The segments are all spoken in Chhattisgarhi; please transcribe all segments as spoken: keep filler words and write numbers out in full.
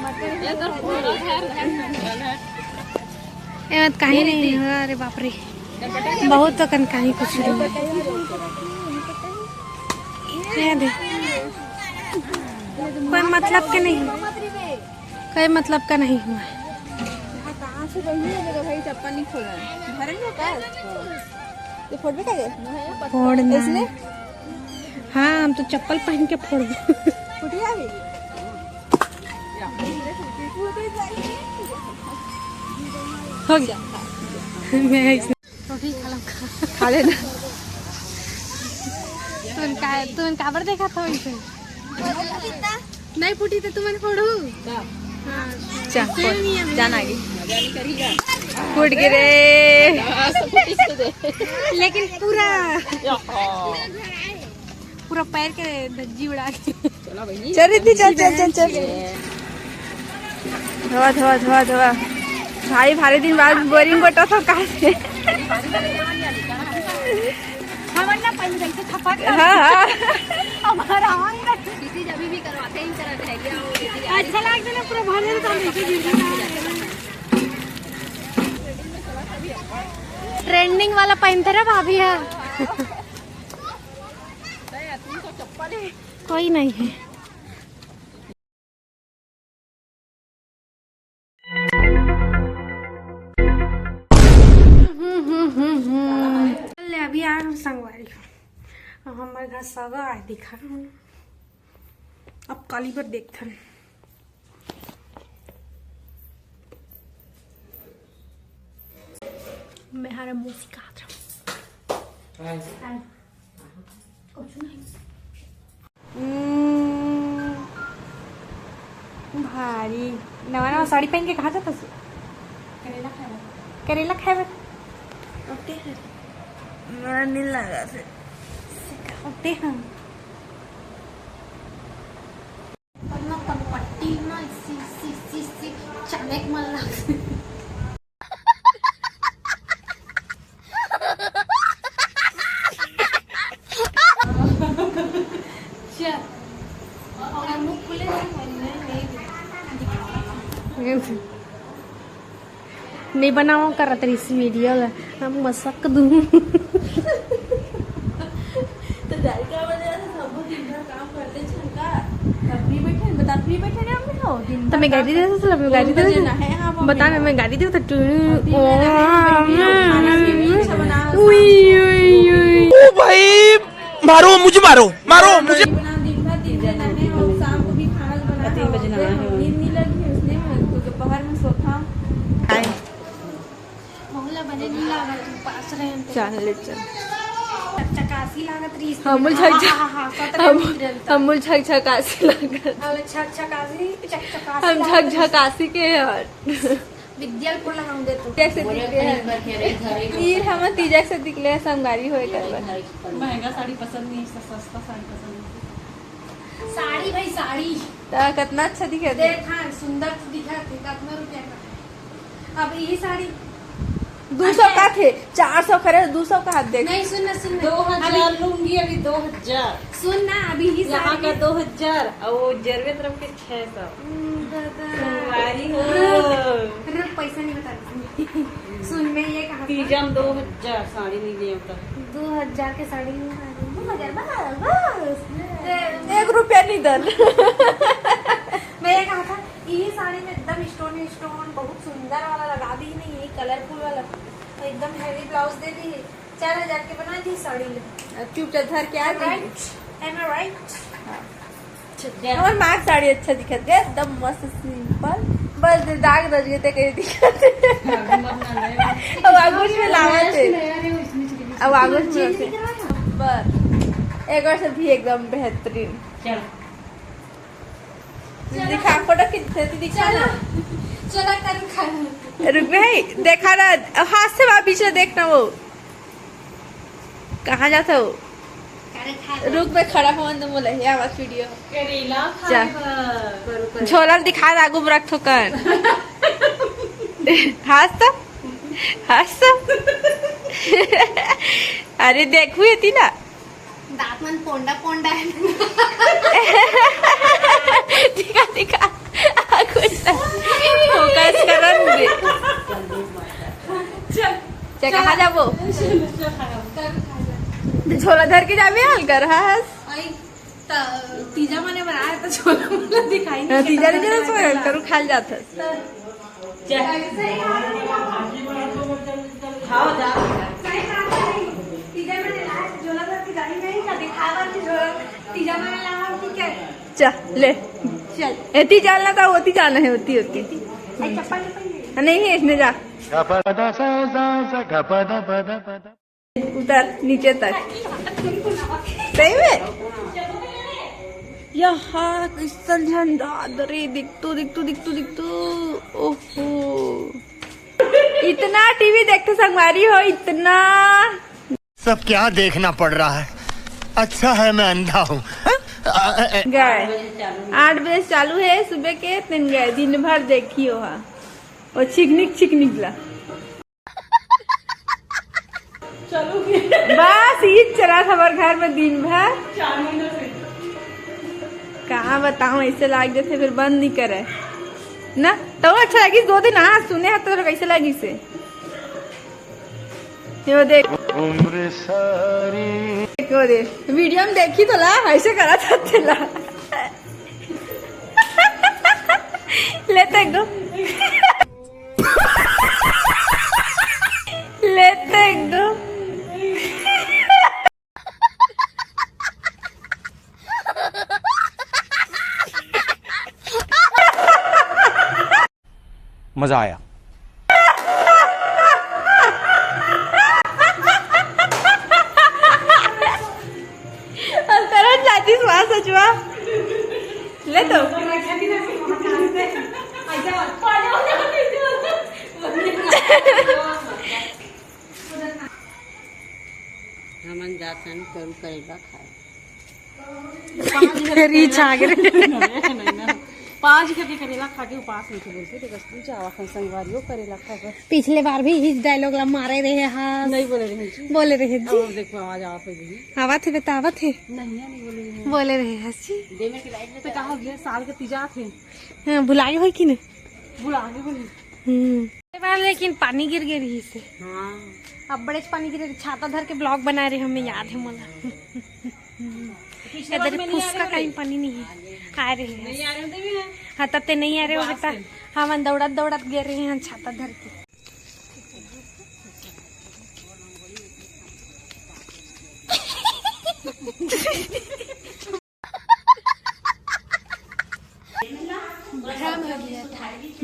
ए, मत कहीं नहीं हो, अरे बाप रे, बहुत तो कन कहीं कुछ नहीं। ये दे, कोई मतलब के नहीं, कोई मतलब का नहीं हुआ। कहाँ से बनी है मेरा भाई, चप्पल नहीं खोला है। घर में का? ये फोड़ भी का ये? फोड़ना। इसने? हाँ, हम तो चप्पल पहन के फोड़बो। फुटिया भी? हो गया। मैं इसने तो ठीक खा लूँ। खा लेना। तुम का, तुम काबर देखा था वैसे? नहीं फूटी तो तुमन फोड़ू। हाँ। जा, same फोड़। ही है। जान आगे। फूट गिरे। लेकिन पूरा, पूरा पैर के धज्जी उड़ा के। चल रिद्धि, चल, चल, चल, चल। धोवा, धोवा, धोवा, धोवा। भाई, भारी दिन बाद बोरिंग गोटा सब कहाँ से? हमन ना पहले जैसे थपक हाँ, हाँ। हमारा आंग ना। दीदी जब भी करवाते हैं, इस तरह रह गया वो दीदी। अच्छा लगता ना, पूरा भर देता हम ऐसे गिर गया। ट्रेंडिंग वाला पहनते रहे भाभी है। कोई नहीं है। हम्म, हम्म, हम्म, हम्म। ले, अभी आ हम संगवारी हो। अब हमर घर सगा आए दिखा। अब काली बर देखथन। मैं हर मौसी का हाथ रखूं। हाय। हाय। कुछ नहीं। हम्म, भारी नवा नवा साड़ी पहन के कहाँ जाता सु? करेला खाए बर। करेला खाए बर? ओके है। मोला नी लगा से। ओके हम। और ना कनपट्टी ना इसी, इसी, इसी, इसी चने के मन लग। चल। और मुंह खुले से बोल रहे, नहीं दिखा। नहीं बनावा करत रहिस वीडियो ला, हम मसक दूँ। तो दाई का वजह से सब दिन भर काम करते छन का, तब भी बैठे, बता, भी बैठे रहे हमने हो, दिन तो भर मैं काम गाड़ी दे कर-, दे, मैं गाड़ी दे दे। बजे ना है, हाँ, मम्मी बता ना, हो। मैं गाड़ी दे तो टू-, अभी ओ, मैं नहीं बैठी हूँ, खाना भी नहीं अच्छा बना, उई, उई, उई। ओ भाई, मारो, मुझे मारो, मारो, मुझे। बना, दिन भर दिन में नहाए हो, शाम को भी खाना बनाना तीन बजे हो, नहाए हो। नींद नहीं लगी उसने, मैं तो दोपहर में सोता हूँ। मोहला बने नहीं लागत, उपास रहे हैं तो। चल ले चल। चकचकासी लागत रही इसमें। हम लोग झक-, हाँ, हाँ, हाँ, सत्रह हम, मिनट रहता। हम लोग झकझकासी लागत। अब छकछकासी, चकचकासी हम लागत रही। झकझकासी के यार। विद्या को लगाऊं दे तो। कैसे दिखते हैं? तीर हम तीजा से दिखले संगारी होए करबन। महंगा साड़ी पसंद नहीं, स-, सस्ता साड़ी पसंद नहीं। साड़ी भाई, साड़ी। ता कितना अच्छा दिखे थे। देख, हाँ, सुंदर तो दिखा थे, कितना रुपया का है? अब यही साड़ी दो सौ का थे, चार सौ करे, दो सौ का हाथ देख। नहीं, सुन ना, सुन ना। दो हजार अभी लूंगी अभी, दो हजार। सुन ना, अभी ही यहाँ साड़ी का दो हजार और वो जरवे तरफ के छह सौ। हम्म, दादा। संगवारी हो। रुक, रुक, पैसा नहीं बता रही। सुन, मैं ये कहा था। तीजा में दो हजार साड़ी नहीं ले होता। दो हजार के साड़ी नहीं ला रही। दो हजार बस, बस। एक रुपया नहीं दन। मैं ये कहा था, ये साड़ी में एकदम stone, stone बहुत सुंदर वाला लगा दी नहीं, ये colourful वाला, तो एकदम heavy blouse दे दी, चार हजार के बना दी साड़ी ले। अब चुपचाप धर के आ जाइए। Right? Am I right? हाँ। अच्छा, और माँ के साड़ी अच्छा दिखत गे, एकदम मस्त simple, बस दाग रह गए ते कहीं दिखत। अब आगुश में लावत है। अब आगुश में से। बस एक बार से भी एकदम बेहतरीन। चल। दिखा, फोटो खींच, दिखा ना। चला कर खा। रुक भाई, देखा ना, हाथ से वहाँ पीछे देखना वो। कहाँ जाता हो? रुक, मैं खड़ा होवन तो बोले, ये आवाज वीडियो। करेला जा। खाए बर। झोला दिखा, आगू में रख थोकन। हंस तो, हंस तो। अरे देखू ये तीना। दांत मन पोंडा पोंडा है। दिखा, दिखा। आगू। कहाँ जाबो? झोला धर के जाबे, हल कर हस। आई, त-, तीजा मने बनाए त झोला मोला दिखाई नहीं हाँ, तीजा देता। नहीं देता, करू खाल जात हस। खाओ जा। तीजा मने लाए झोला धर के जाई नहीं, त दिखावा कि झोला तीजा मने लावा कि क्या? चल, ले। चल। एती चलना था, होती जाना है, होती, होती। आई, चप्पल नहीं पहनी। नहीं है, इसने जा। उतर नीचे तक। सही में? यहाँ कैसन झंडा, अरे दिख तो, दिख तो, दिख तो, दिख तो। ओहो, इतना टीवी देखते संगवारी हो, इतना। सब क्या देखना पड़ रहा है, अच्छा है मैं अंधा हूँ। गए आठ बजे चालू है सुबह के, तेन गए दिन भर देखियो हा, वो छिकनिक छिकनिक ला। बस ये चला था हमारे घर में दिन भर। चार महीना से। कहाँ बताऊँ, ऐसे लाग देते फिर बंद नहीं करे ना। तो अच्छा लगी दो दिन, हाँ सुने हैं तो कैसे लगी से। यो देख। उम्र सारी। यो देख, वीडियो में देखी तो ला, ऐसे करा था तेला। ले तो एकदम। ले तो एकदम। मजा आया। अंतरण जातीस वहाँ सचवा। ले तो। हमन जाथन करू करेला खाए। रीछ आ गे। पाँच करके करेला खा के उपास नहीं थे बोलते, तो बस पूछा आवा खन संगवारी हो करेला खा कर। पिछले बार भी इस डायलॉग ला मारे रहे हाँ। नहीं बोले रहे जी। बोले रहे जी। अब देखो आवाज आवा कोई भी। आवा थे बेटा, आवा थे। नहीं, नहीं बोले रहे। बोले रहे हंसी। दे में के लाइट में तो कहा ये साल के तीजा थे। हाँ, भुला गए हो कि नहीं? भुला गए बोले। हम्म। ये बार लेकिन पानी गिर गए रही से। हाँ। अब बड़े पानी गिरे, छाता धर के ब्लॉग बना रहे, हमें याद है मोला। इधर फुसका कहीं पानी नहीं है, आ रहे हैं। हाँ, तब ते नहीं आ रहे हो बेटा। हम दौड़त दौड़त गे रहे हैं छाता धर के।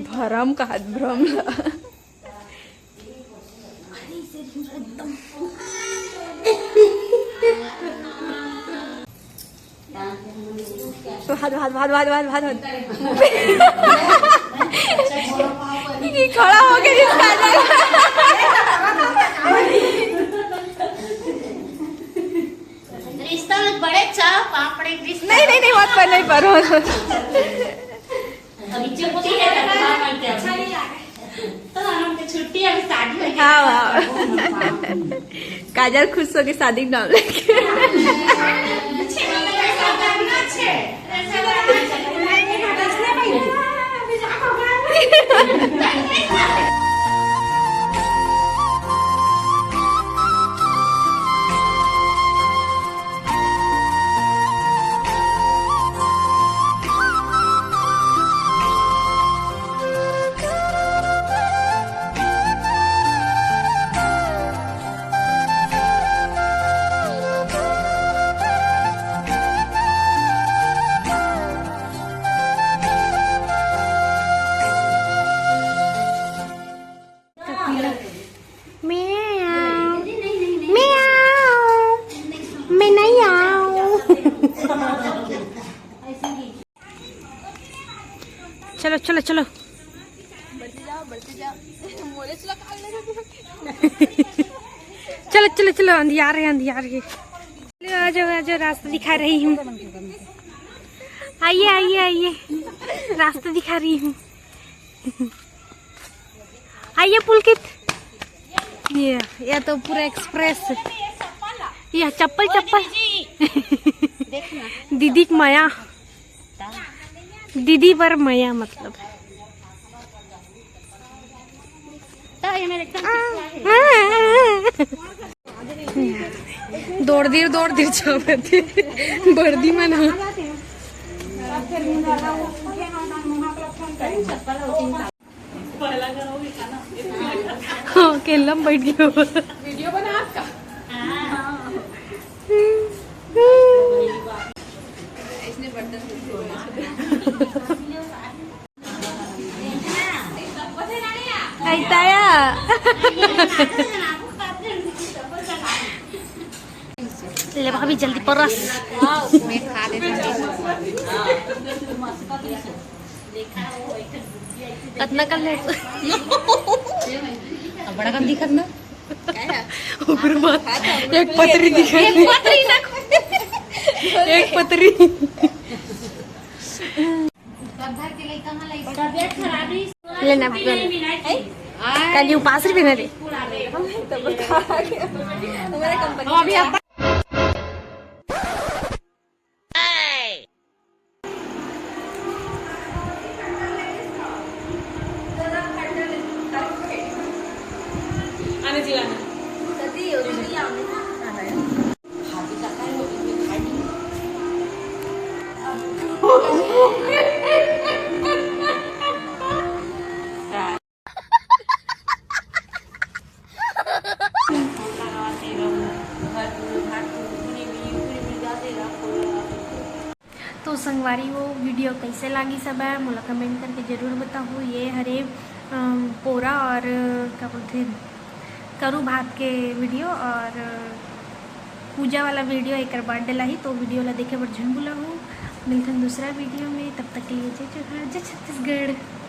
भरम कहत भ्रम ला। तो भाग, भाग, भाग। ये खड़ा हो गया जिसका। रिश्ता में बड़े चाह पापड़े रिश्ता। नहीं, नहीं, नहीं, मत पर, नहीं पर। अभी छुट्टी है, तो हम तो छुट्टी है, अभी शादी हो गई। हाँ, हाँ। काजल खुश होके शादी के नाम लेके। म्याऊ, म्याऊ, मैं नहीं आऊँ। चलो, चलो, चलो। चलो, चलो, चलो, अंधियार है, अंधियार है। चलो, आ जाओ, आ जाओ, रास्ता दिखा रही हूँ। आइए, आइए, आइए, रास्ता दिखा रही हूँ। आइए पुलकित, ये, ये तो पूरा एक्सप्रेस। ये चप्पल, चप्पल। दीदी की मया, दीदी पर मया मतलब। दौड़ दीर, दौड़ दीर छापत हे बरदी मन ह। हाँ, केला में बैठ गयो। वीडियो बना आपका। आइताया। ले भाभी, जल्दी परस। कतना कर ले? अब बड़ा कम दिखत ना। ओकर बाद एक पतरी दिखत। एक पतरी ना। एक पतरी। लेना। कल उपास रही ना रे। तो संगवारी हो, वीडियो कैसे लागिस सब है, मोला कमेंट करके जरूर बताहू। ये हरे, अम, पोरा और, अ, का बोलथे, करू भात के वीडियो और, अ, पूजा वाला वीडियो एकर बाद डलाही, तो वीडियो ला देखे बर झन भुलाहू। मिलथन दूसरा वीडियो में, तब तक के लिए जय जोहार, जय छत्तीसगढ़।